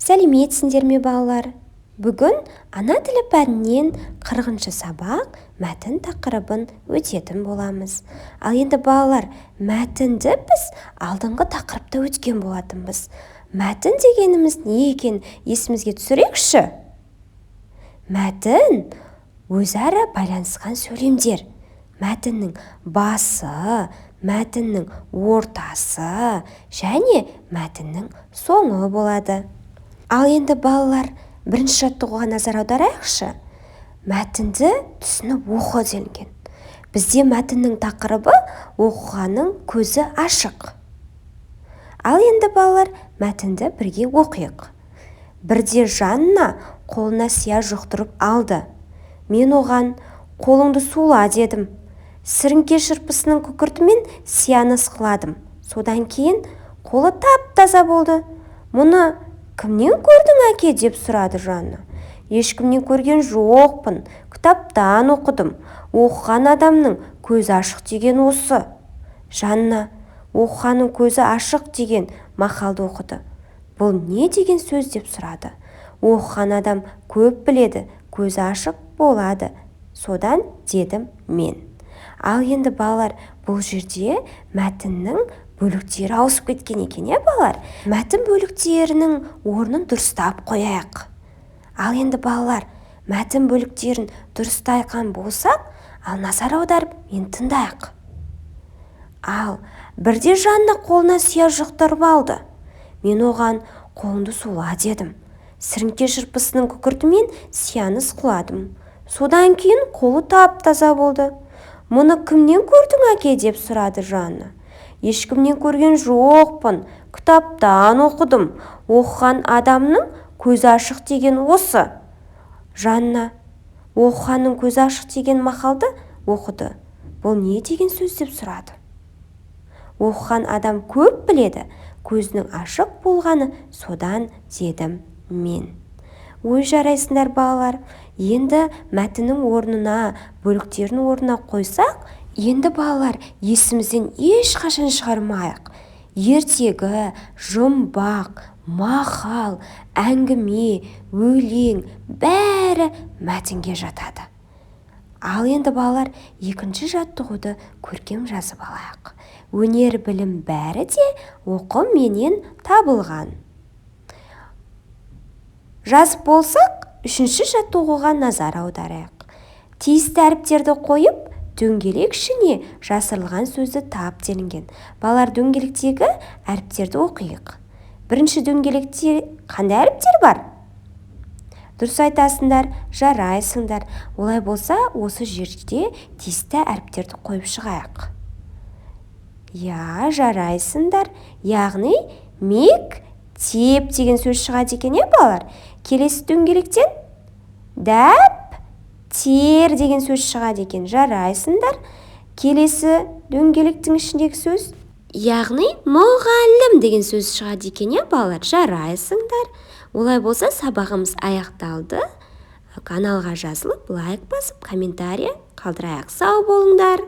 Сәлеметсіңдер ме, балалар? Бүгін ана тілі пәнінен 40-шы сабақ, мәтін тақырыбын өтетін боламыз. Ал енді, балалар, мәтінді біз алдыңғы тақырыпта өткен болатынбыз. Мәтін дегеніміз не екен, есімізге түсірейікші. Мәтін – өзара байланысқан сөйлемдер. Мәтіннің басы, мәтіннің ортасы және мәтіннің соңы болады. Ал енді, балалар, бірінші жаттығуға назар аударайықшы. Мәтінді түсініп оқы делінген. Бізде мәтіннің тақырыбы: «Оқығанның көзі ашық». Ал енді, балалар, мәтінді бірге оқиық. Бірде Жанна қолына сия жұқтырып алды. Мен оған: «Қолыңды сула», – дедім. Сіріңке шырпысының күкіртімен сияны ысқыладым. Содан кейін қолы тап-таза болды. «Мұны кімнен көрдің, әке?» – деп сұрады Жанна. «Ешкімнен көрген жоқпын, кітаптан оқыдым. Оқыған адамның көзі ашық деген осы». Жанна «Оқығанның көзі ашық» деген мақалды оқыды. «Бұл не деген сөз?» – деп сұрады. «Оқыған адам көп біледі, көзі ашық болады содан», – дедім мен. Ал енді, балалар, бұл жерде мәтіннің бөліктері ауысып кеткен екен, иә, балалар? Мәтін бөліктерінің орнын дұрыстап қояйық. Ал енді, балалар, мәтін бөліктерін дұрыстайған болсақ, ал назар аударып мен тыңдайық. Ал бірде Жанна қолына сия жұқтырып алды. Мен оған: «Қолыңды сула», – дедім. Сіріңке шырпысының күкіртімен сияны ысқыладым. Содан кейін қолы тап-таза болды. «Мұны кімнен көрдің, әке?» – деп сұрады Жанна. «Ешкімнен көрген жоқпын, кітаптан оқыдым. Оқыған адамның көзі ашық деген осы». Жанна «Оқығанның көзі ашық» деген мақалды оқыды. «Бұл не деген сөз?» – деп сұрады. «Оқыған адам көп біледі, көзінің ашық болғаны содан», – дедім мен. Ой, жарайсыңдар, балалар! Енді мәтіннің орнына, бөліктерін орнына қойсақ, енді, балалар, есімізден ешқашан шығармайық: ертегі, жұмбақ, мақал, әңгіме, өлең – бәрі мәтінге жатады. Ал енді, балалар, екінші жаттығуды көркем жазып алайық. Өнер, білім бәрі де оқуменен табылған. Жазып болсақ, үшінші жаттығуға назар аударайық. Тиісті әріптерді қойып, дөңгелек ішіне жасырылған сөзді тап делінген. Балалар, дөңгелектегі әріптерді оқиық. Бірінші дөңгелекте қандай әріптер бар? Дұрыс айтасыңдар, жарайсыңдар! Олай болса, осы жерде тиісті әріптерді қойып шығайық. Иә, жарайсыңдар! Яғни «мектеп» деген сөз шығады екен, иә, балалар? Келесі дөңгелектен «дәптер» деген сөз шығады екен. Жарайсыңдар! Келесі дөңгелектің ішіндегі сөз, яғни «мұғалім» деген сөз шығады екен, иә, балалар? Жарайсыңдар! Олай болса, сабағымыз аяқталды. Каналға жазылып, лайк басып, комментарий қалдырайық. Сау болыңдар!